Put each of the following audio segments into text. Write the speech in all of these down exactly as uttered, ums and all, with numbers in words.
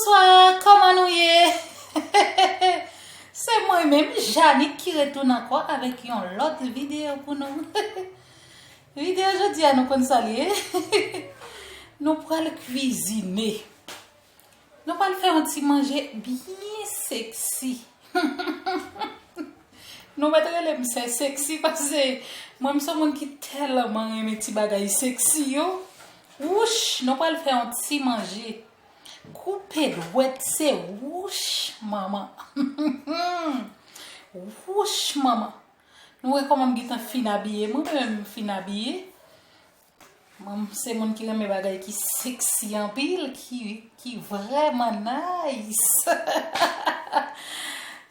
Bonswa, kòman nou ye? Se mwen menm, Janik, ki retounen ankò avèk yon lòt videyo pou nou. Videyo jodi a, nou konn sa l ye. Nou pral kwizine. Nou pral fè yon ti manje byen seksi. Nou mèt rele m sè seksi paske mwen, m se yon moun ki tèlman renmen ti bagay seksi yo. Wouch, nou pral fè yon ti manje. Koupe dwèt, se wouch manman. Wouch manman. Nou wè kòman m gentan fin abiye. Mwen menm, m fin abiye. Mwen, m se moun ki renmen bagay ki seksi anpil, ki, ki vrèman nice.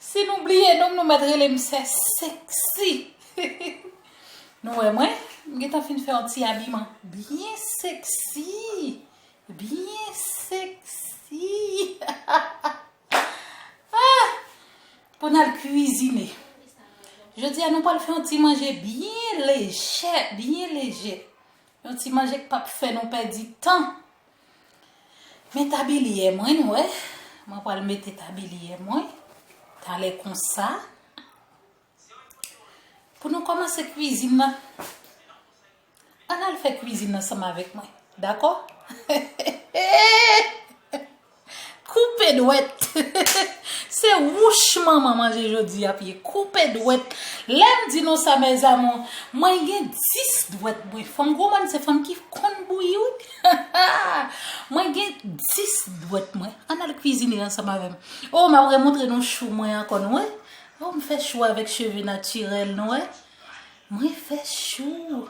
Si nou bliye non m, nou mèt rele m sè seksi. Nou wè mwen, m gentan fin fè yon ti abiman byen seksi. Byen seksi. Ah! Pou n al kwizine. Jodi a, nou pral fè yon ti manje byen lejè, byen lejè. Yon ti manje k p ap fè nou pèdi tan. Men tabliyè mwen, nou wè. Mwen pral mete tabliyè mwen. Talè konsa. Pou nou kòmanse kwizin nan, ann al fè kwizin ansanm avèk mwen. Dakò? Koupe dwèt. Se wouch manman manje jodi a ap ye. Koupe dwèt. Lè m di nou sa, mes amours, mwen gen dis dwèt mwen. Fanm gwo mòn se fanm ki konn bouyi, wi. Mwen gen dis dwèt mwen. Ann al kwizine ansanm avè m. O, m ap remontre nou chou mwen ankò, nou wè. O, m fè chou avèk cheve natirèl, nou wè. Mwen fè chou.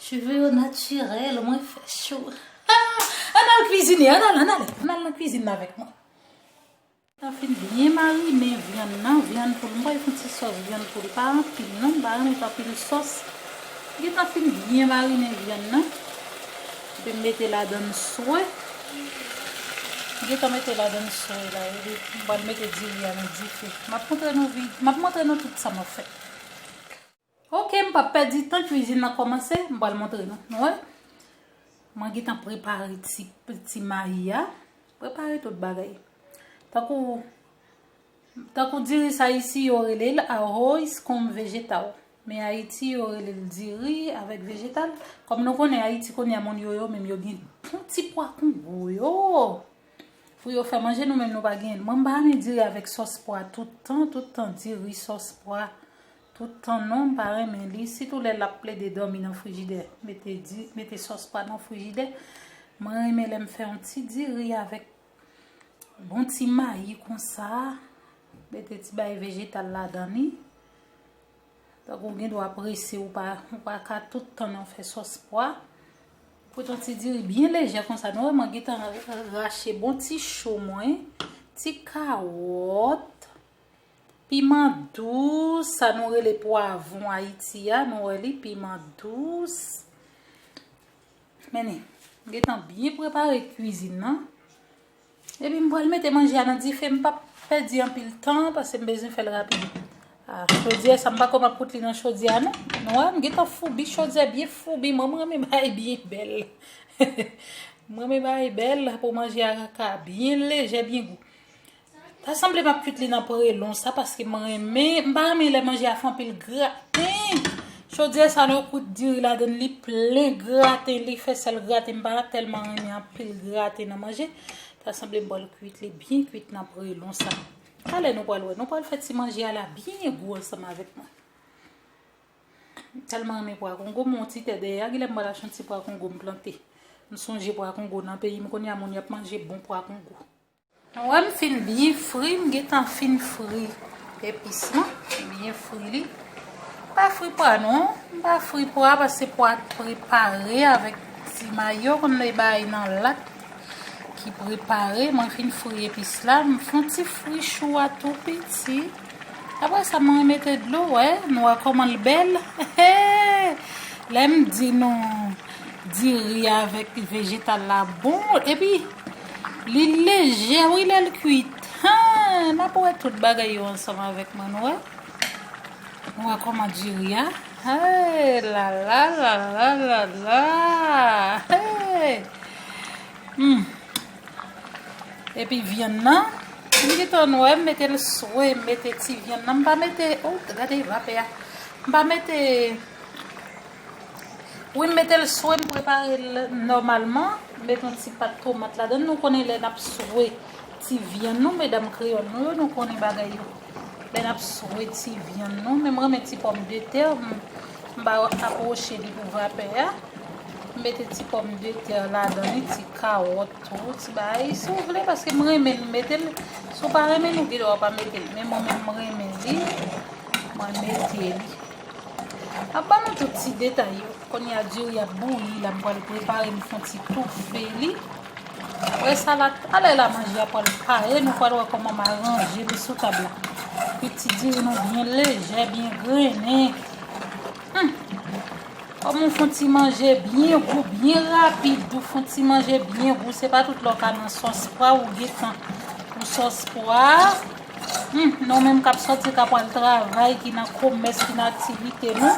Cheve yo natirèl, mwen fè chou. Ah, ann al kwizine, ann al, ann al, ann al nan kwizin nan avèk mwen. Sa fin byen marinen vyann nan, vyann poul. M pral fè yon ti sòs vyann poul, pa anpil non, m pa renmen anpil sòs. Gentan fin byen marinen vyann nan. Epi m mete ladann swe. M gentan mete ladann swe la, epi m pral mete diri a nan dife. M ap montre nou vi-, m ap montre nou tout sa m ap fè. Ok, m p ap pèdi tan, kwizin nan kòmanse, m pral montre nou. Nou wè? Mwen gentan prepare ti, ti mayi a, prepare tout bagay. Tankou, tankou diri sa isi, yo rele l arroz con vegetal. Men Ayiti, yo rele l diri avèk vejetal. Kòm nou konnen Ayiti kounye a, moun yo, yo menm yo gen bon ti pwa Kongo yo. Pou yo fè manje, nou menm nou pa genyen. Mwen m pa renmen diri avèk sòs pwa tout tan, tout tan diri sòs pwa. Tout tan non, m pa renmen li. Sitou lè l ap plede dòmi nan frijidè. Mete di, mete sòs pwa nan frijidè. Mwen renmen lè m fè yon ti diri avèk bon ti mayi konsa. Mete ti bagay vejetal ladan li. Tankou w gen dwa prese, ou pa, ou pa ka tout tan nan fè sòs pwa. Pote yon ti diri byen lejè konsa. Nou wè mwen gentan rache bon ti chou mwen, ti kawòt, piman dous, sa nou rele pwavwon Ayiti a, nou wè li, piman dous. Men li, m gentan byen prepare kwizin nan. Epi m pral mete manje a nan dife, m p ap pèdi anpil tan, paske m bezwen fè l rapid. Ah, chodyè sa, m pa konn ap kout li nan chodyè a, non. Nou wè, m gentan foubi, chodyè byen foubi, mwen, mwen renmen bagay byen bèl. Mwen renmen bagay bèl, pou manje a ka byen lejè, byen gou. Ta sanble m ap kuit li nan prelon sa, paske mwen renmen, m pa renmen lè manje a fè anpil graten. Chodyè sa, lè w kout diri ladann li plen graten, li fè sèl graten, m pa tèlman renmen anpil graten nan manje. Ta sanble m pral kuit li byen kuit nan prelon sa. Talè nou pral wè, nou pral fè ti manje a la byen gou ansanm avèk mwen. M tèlman renmen pwa Kongo, m wè yon ti tè dèyè a, genlè m pral achte yon ti pwa Kongo m plante. M sonje pwa Kongo nan peyi m, kounye a moun y ap manje bon pwa Kongo. Wè m fin byen fri, m gentan fin fri epis lan, byen fri li. M pa fri pwa non, m pa fri pwa paske pwa prepare avèk ti mayi, konn lè bay nan lat ki prepare, mwen fin fri epis la, m fè yon ti fri chou a tou piti. Apre sa, mwen mete dlo, wè, nou wè kòman l bèl. Lè m di nou diri avèk vejetal la bon, epi li lejè, wi, lè l kuit. Ha, n ap wè tout bagay yo ansanm avèk mwen, nou wè. Nou wè kòman diri a. Hey, la, la, la, la, la, la. Hey. Hmm. Epi vyann nan, m gentan wè, m mete l swe, m mete ti vyann nan, m pa mete, oh, gade vapè a. M pa mete, wi, m mete l swe, m prepare l nòmalman. M mete yon ti pat tomat ladan l. Nou konnen lè n ap swe ti vyann nou, medam kreyòl nou yo, nou konnen bagay yo. Lè n ap swe ti vyann nou, men m renmen ti pòmdetè, m, m pa apwoche li pou vapè a. M mete ti pòmdetè ladan li, ti kawòt tou, ti bagay, si w vle, paske m renmen l, m mete l. Si w pa renmen l, ou gen dwa pa mete l. Men mwen menm, m renmen li, mwen mete li. M ap ban nou tout ti detay yo. Kounye a, diri ap bouyi la, m pral prepare, m fè yon ti toufe li. Apre sa, la, talè la, manje a pral pare, nou pral wè kòman m aranje li sou tab la. Epi ti diri nou byen lejè, byen grennen. Hmm. Kòman w fè yon ti manje byen gou, byen rapid, ou fè yon ti manje byen gou, se pa tout lè w ka nan sòs pwa, ou gentan pou sòs pwa. Hmm, nou menm k ap sòti, k ap al travay, ki nan komès, ki nan aktivite nou,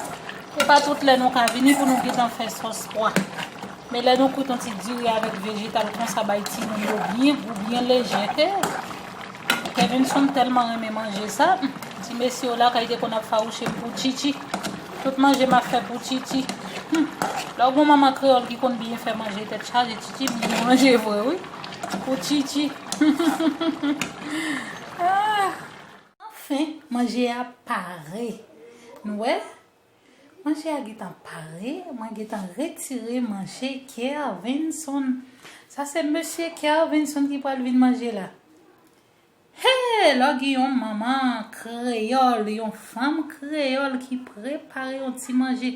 se pa tout lè nou ka vini pou nou gentan fè sòs pwa. Men lè nou kwit yon ti diri avèk vejetal konsa, bay timoun yo byen gou, byen lejè. He! Kevinson tèlman renmen manje sa. Hmm, ti mesye yo lakay te konn ap fawouche m pou Tchitchi. Tout manje m ap fè pou Tchitchi. Hmm, lè w gon manman kreyòl ki konn byen fè manje tèt chaje, Tchitchi byen manje vre, wi. Pou Tchitchi. Ah! Anfen, manje a pare. Nou wè? Manje a gentan pare, mwen gentan retire manje Kervinson. Sa se mesye Kervinson ki pral vin manje la. Hey, lè w gen yon manman kreyòl, yon fanm kreyòl ki prepare yon ti manje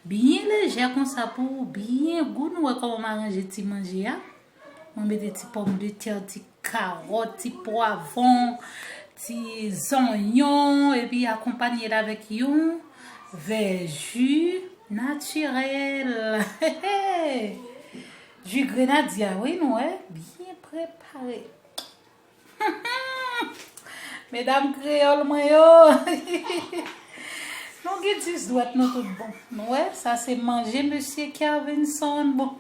byen lejè konsa pou ou, byen gou, nou wè kòman m aranje ti manje a. Mwen mete ti pòmdetè, ti kawòt, ti pwavwon, ti zonyon, epi akonpanye l avèk yon vè ji natirèl. Ji grenadya, wi, nou wè, byen prepare. Medam kreyòl mwen yo. Nou gen dis dwèt nou tout bon. Nou wè, sa se manje mesye Kervinson. Bon,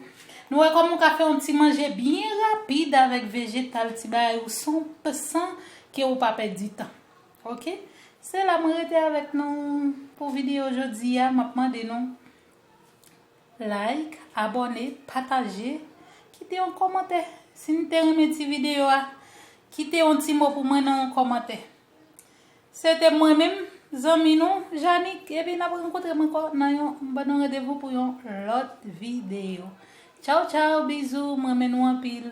nou wè kòman w ka fè yon ti manje byen rapid avèk vejetal, ti bagay ou san, san ke ou pa pèdi tan. Oke? Se la mwen rete avèk nou pou videyo jodi a. M ap mande nou like, abòne, pataje, kite yon kòmantè. Si n te renmen ti videyo a, kite yon ti mo pou mwen nan yon kòmantè. Se te mwen menm, zanmi nou, Janik, epi n ap rankontre m ankò nan yon, m ban nou randevou pou yon lòt videyo. Tchaw, tchaw, bizou, m renmen nou anpil.